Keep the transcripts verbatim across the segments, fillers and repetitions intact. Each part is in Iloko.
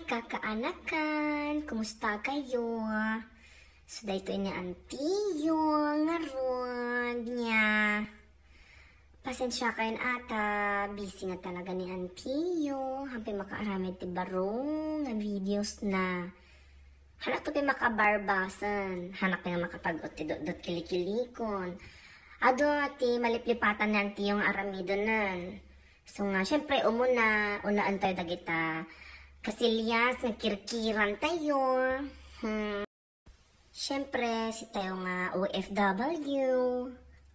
Kakaanakan, kumusta kayo? So, daytoy ni Antiyo, ngarud, nya. Pasensya kayon ata, busy nga talaga ni Antiyo. Haanpay makaaramid ti baro nga videos na. Haanakto pay makabarbasen, haanakto pay nga makapag-ut ti dotdot kilikilikon. Adu ti maliplipatan ni Antiyo nga aramidenen. So nga, syempre, umuna, unaentayo dagita kasilyas nga kirkirantayo. Hmm. Syempre, sitayo nga O F W,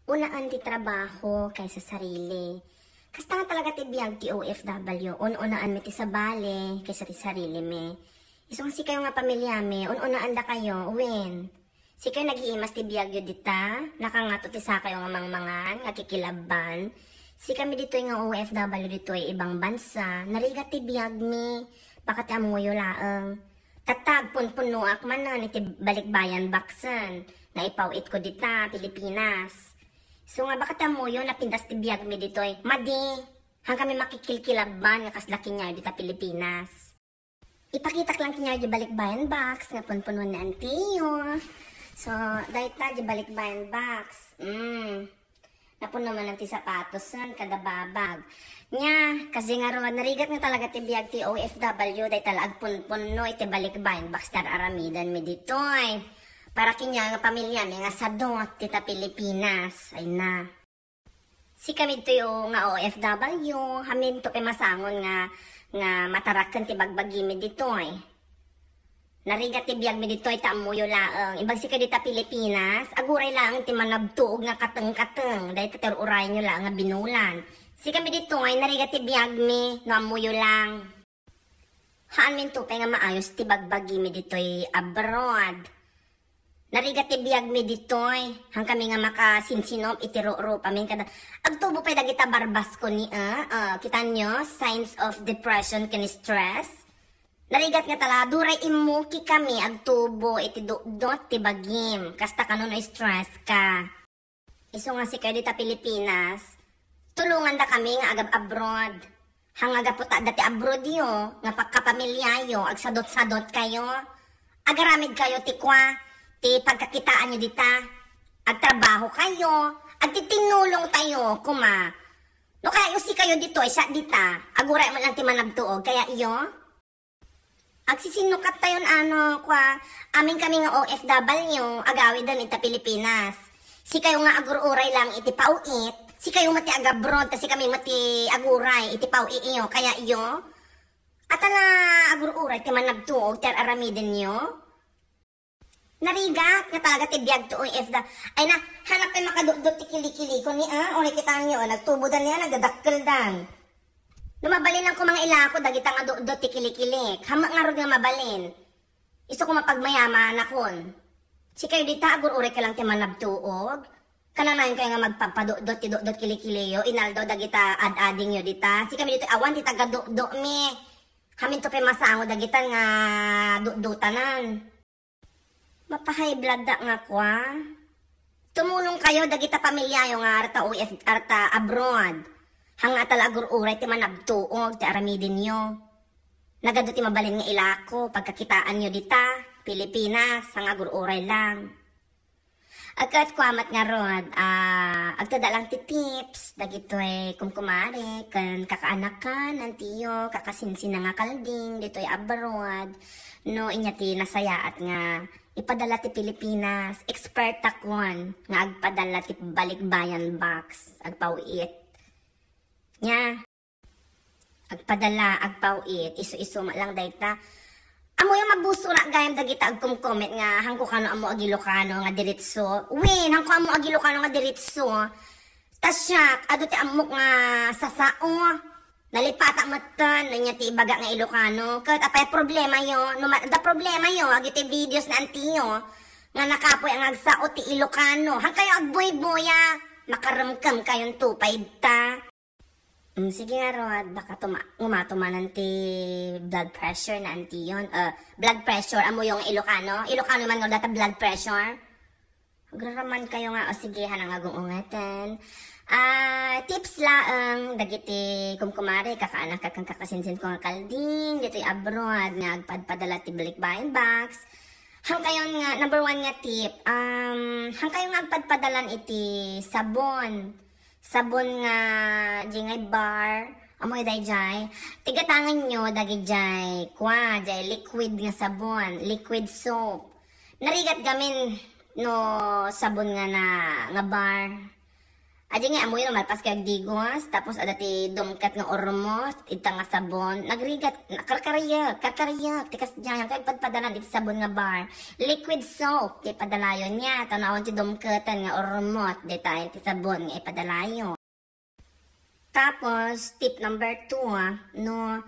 unaen ti trabaho kaysa sarili. Kasta nga talaga ti biag ti O F W, un-unaenmi ti sabali kaysa ti sarilimi. Isu nga sikayo nga pamilyami, un-unaendakayo, wen. Sikayo nagiimas ti biagyo dita, nakangato ti sakayo nga mangmangan, nga kikilabban. Sikami ditoy nga O F W ditoy ibang bansa, narigat ti biagmi, baka ti ammoyo laeng. Tatta, agpunpunnoak manen iti balikbayan boxen, nga ipaw-itko dita, Pilipinas. So nga baka ti ammoyo, napintas ti biagmi ditoy. Madi, hankami makikilkilabban nga kasla kaniayo dita Pilipinas. Ipakitak lang kaniayo di balikbayan box nga punpunuan ni Antiyo. So, dayta di balikbayan box. Mm. Napuno manen ti sapatosen kada babag. Nya, kasi ngarud, narigat nga talaga ti biag ti O F W, dayta la agpunpunno iti balikbayan box ti ar-aramidenmi ditoy. Para kaniayo nga pamilyami nga sadot dita Pilipinas. Ay na. Sikami ditoy nga O F W, haminto pay masangon nga, nga mataraken ti bagbagimi ditoy. Narigat ti biagmi ditoy ta ammoyo laeng. Imbag sikayo dita Pilipinas, aguray laeng ti manabtuog nga kateng-kateng. Dayta ti ur-urayenyo laeng nga binulan. Sikami ditoy, narigat ti biagmi, no ammoyo lang. Haanminto pay nga maayos ti bagbagimi ditoy abroad. Narigat ti biagmi ditoy. Hankami nga makasinsinup iti rurupami kada agtubo pay dagita barbasko ni, ah, ah, kitanyo, signs of depression ken stress. Narigat nga tala, duray immukikami agtubo iti dotdot ti bagim. Kasta kano no stress ka. Isu nga sikayo dita Pilipinas, tulongandakami nga agab-abroad. Haan nga gapu ta adda ti abroadyo, nga pagkapamilyayo, agsadot-sadot kayo. Agaramid kayo ti kua, ti pagkakitaanyo dita. Agtrabaho kayo, agtitinnulong tayo, kuma. No kaya sikayo ditoy, siak dita, aguray man lang ti manabtuog, kaya iyo? Agsisinnukat tayon ano, kua, amin kami nga O F W, agawiden ita Pilipinas. Sikayo nga agur-uray lang iti paw-it, sikayo met ti agabroad, ta sikami met ti aguray iti paw-it iyo, kaya iyo? Ata la agur-uray ti manabtuog ti ar-aramidenyo? Narigat nga talaga ti biag ti O F W. Ay na, hanak pay makadotdot ti kilikilikon ni, ah, uray kitanyo, ah, nagtubodan niya, nagdadakkeldan. No mabalin lang koma nga ilako dagita nga dotdot ti kilikilik. Haan met ngarud nga mabalin. Isu koma pagmayamanakon. Sikayo dita, agur-uray ka lang ti manabtuog. Kananayon kayo nga magpapadotdot ti dotdot kilikiliyo, inaldaw dagita ad-adingyo dita. Sikami dita, awan ti taga-dotdotmi. Haminto pay masango dagita nga dotdotanan. Mapa-high blood da nga kua. Tumulong kayo dagita pamilyayo nga arta O F, arta abroad. Haan nga ata la agur-uray ti manabtuog ti aramidenyo. Nagadu ti mabalin nga ilako, pagkakitaanyo dita, Pilipinas, haan nga agur-uray lang. Agkat kua met ngarud, ah, agtada lang ti tips, dagitoy kumkumare, ken kakaanakan, antiyo, kakasinsinang nga kalding, ditoy abroad, no, inya ti nasayaat nga ipadala ti Pilipinas, expert akon nga agpadala ti balikbayan box, agpaw-it. Nya, agpadala, agpaw-it, isu-isu met lang dayta. Ammoyo, mabusor gayam dagita agkomkoment nga, haanko kano ammo ag-Ilokano nga diretso. Wen, haanko ammo ag-Ilokano nga diretso. Ta siak, adu ti ammok nga sasao. Nalipatak metten, no nia ti ibaga nga Ilokano. Ket apay problemayo? No ma-, adda problemayo, agiti videos ni antiyo, nga nakapuy nga agsao ti Ilokano. Haankayo agbuybuya. Makaremkem kayonto pay dita. Mm, sige ngarud, baka tuma-, ngumato manen ti blood pressure na antiyon. Eh, blood pressure, ammoyo nga Ilokano? Ilokano man nga data blood pressure? Agraraman kayo nga, o sige, haan nga gung-ungeten. Ah, tips laeng dagiti kumkumare, kakaanakko ken kakasinsinko nga kalding ditoy abroad nga agpadpadala ti balikbayan box. Hangkayon nga, number one nga tip, um, hangkayon nga agpadpadalan iti sabon. Sabon nga, di ngay bar, amoy dayjay. Tigatangenyo dagijay, kua, jay liquid nga sabon, liquid soap. Narigat gamin no sabon nga na, nga bar. Adi nga amoy no malpas kay agdigos, tapos adda ti dumket nga urmot, ita nga sabon, nagrigat, karkariyek, karkariyek, ti kasdiay, hangkayon agpadpadalan iti sabon nga bar. Liquid soap, ti padalayon niya, tanawan ti dumketen nga urmot, detayin ti sabon nga ipadalayo. Tapos, tip number two, ah, no,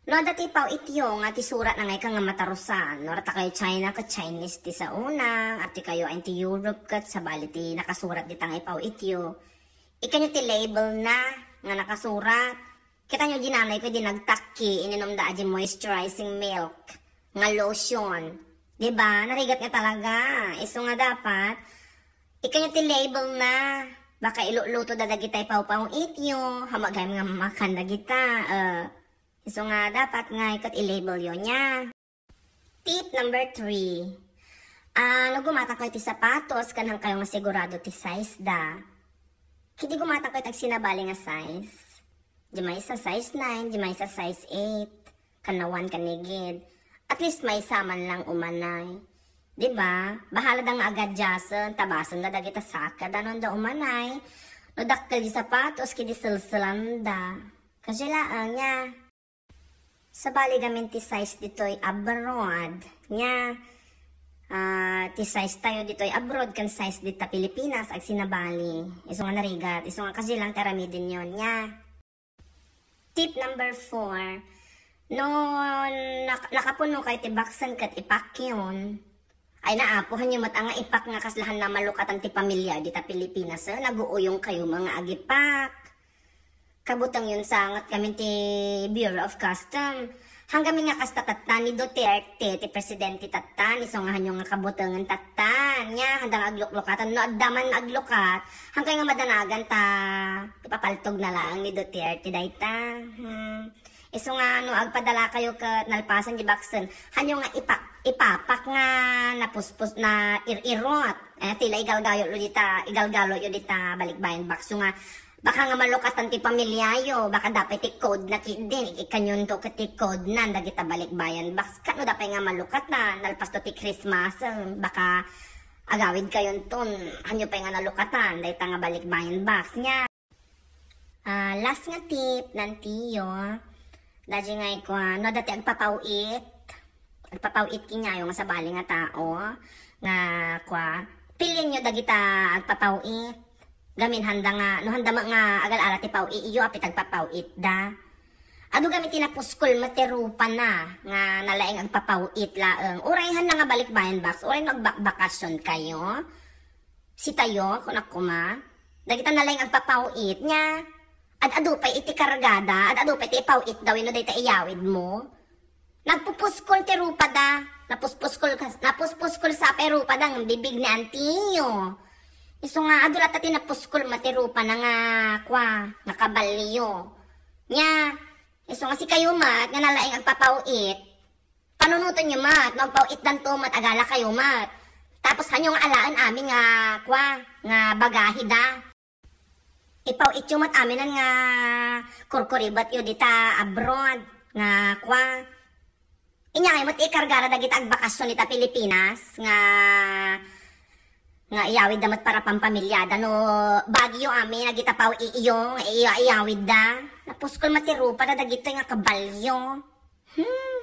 no, adda ti ipaw-ityo nga ti surat na ngay ka nga matarusan. No, rata kayo China ket Chinese ti sauna, ati kayo ay ti Europe ket sabali ti nakasurat dita nga ipaw-ityo. Ikanyo ti label na nga nakasurat. Kita nyo, di nanay ko, di nagtakki, ininumda aji moisturizing milk nga lotion. Di ba? Narigat nga talaga. Isu nga dapat, ikanyo ti label na. Baka iluluto da dagita ipawpaw ityo. Hamagay nga makan dagita. Eh, isu nga dapat nga ikat i-label yo niya. Tip number three. Ah, no gumatang kayo ti sapatos, kanang kayo nga sigurado ti size da. Kidi gumatang kayo ti agsinabali nga size. Di maysa size nine, di maysa size eight. Kanawan kanigid. At least maysa man lang umanay. Di ba? Bahala da nga agadyasen, tabasen da dagita saka da no da umanay. No dakkel di sapatos, kidi selselan da. Kasi laang niya. Sabali gamin ti size ditoy abroad. Nya, ah, ti size tayo ditoy abroad ken size dita Pilipinas, agsinabali. Isu nga narigat, isu nga kasi lang ti aramiden yon. Nya, tip number four, no nak-, nakapuno kayo ti baksen ket ipakyon, ay naapuhan nyo met nga ipak nga kaslahan na malukatan ti pamilya dita Pilipinas, eh, naguuyong kayo mga agipak. Kabuteng yon sangat kami ti Bureau of Custom. Hanggamin nga kasta tatta ni Duterte, ti presidente tatta, ni sungahan nyo nga kabutengen tatta. Nya, handang agluklukatan. No, adda man aglukat, hangkay nga madanagan ta, ipapaltog na laang ni Duterte dayta. Hmm. Isu nga no agpadala kayo ket nalpasan di baksen, hanyo nga ipak, ipapak nga napuspos na ir-irot. Eh, tila igalgayo lo dita, igalgalo yo dita balikbayan box. So nga, baka nga malukatan ti pamilyayo, baka dapay ti code na kidin, ikanyon to ket ti code nan, dagita balikbayan box. Kano dapay nga malukatan, nalpas to ti Christmas, eh, baka agawid kayon ton, hanyo pay nga nalukatan, dayta nga balikbayan box niya. Ah, last nga tip, nantiyo. Daji nga ikwa, no, dati agpapaw-it. Agpapaw-it kinyayo nga sabali nga tao. Nga, kwa, pilin nyo dagita agpapaw-it. Gamin handa nga, no, handa nga agal-ala ti paw-it, iyo, apit agpapaw-it da. Adu gamin ti napuskol met ti rupa na, nga nalaing agpapaw-it laeng. Uray handa nga balikbayan box, uray no agbakbakasyon kayo. Sitayo, kunak koma, dagita nalaing agpapaw-it, nya, ad-adu pay iti kargada, ad-adu pay iti ipaw-it da wenno dayta iyawid mo. Nagpupuskol ti rupa da, napuspuskol kas-, napuspuskol sa pay rupa da, ngem bibig ni antiyo. Isu nga, adu latta ti napuskol met ti rupa na nga, kwa, nga kabalyo. Nya, isu nga sikayo met, nga nalaing agpapaw-it, panunoten yo met, no agpaw-itdanto met, agala kayo met. Tapos hanyo nga alaen amin nga, kwa, nga bagahi da. Ipaw-it yo met aminan nga kurkuribet yo dita abroad, nga, kwa. Inya ngay met ikargara dagita agbakasyon dita Pilipinas, nga, nga iyawid da met para pampamilyada, no, bagyo amin, agita paw-it yo, nga iya-, iyawid da. Napuskol met ti rupa da dagitoy nga kabalyo. Hmm.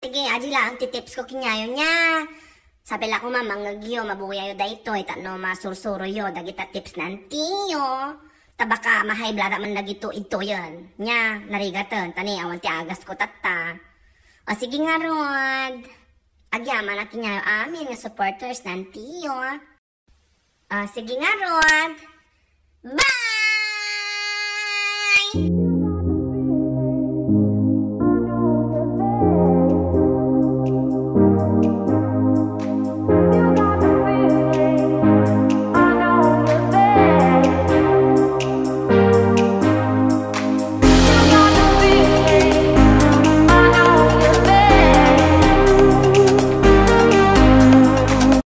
Sige, adi laeng ti tips ko kinyayo nya. Sabi la ko mamangegyo, mabuyayo daytoy, tapno masursuro yo, dagita tips na antiyo. Ta baka ma-high blood man dagito idtoyen. Nya, narigaten, tani awan ti agas ko tatta. O sige nga, Rod. Agyaman a kinyayo amin nga supporters na antiyo. Ah, sige nga, Rod. Bye!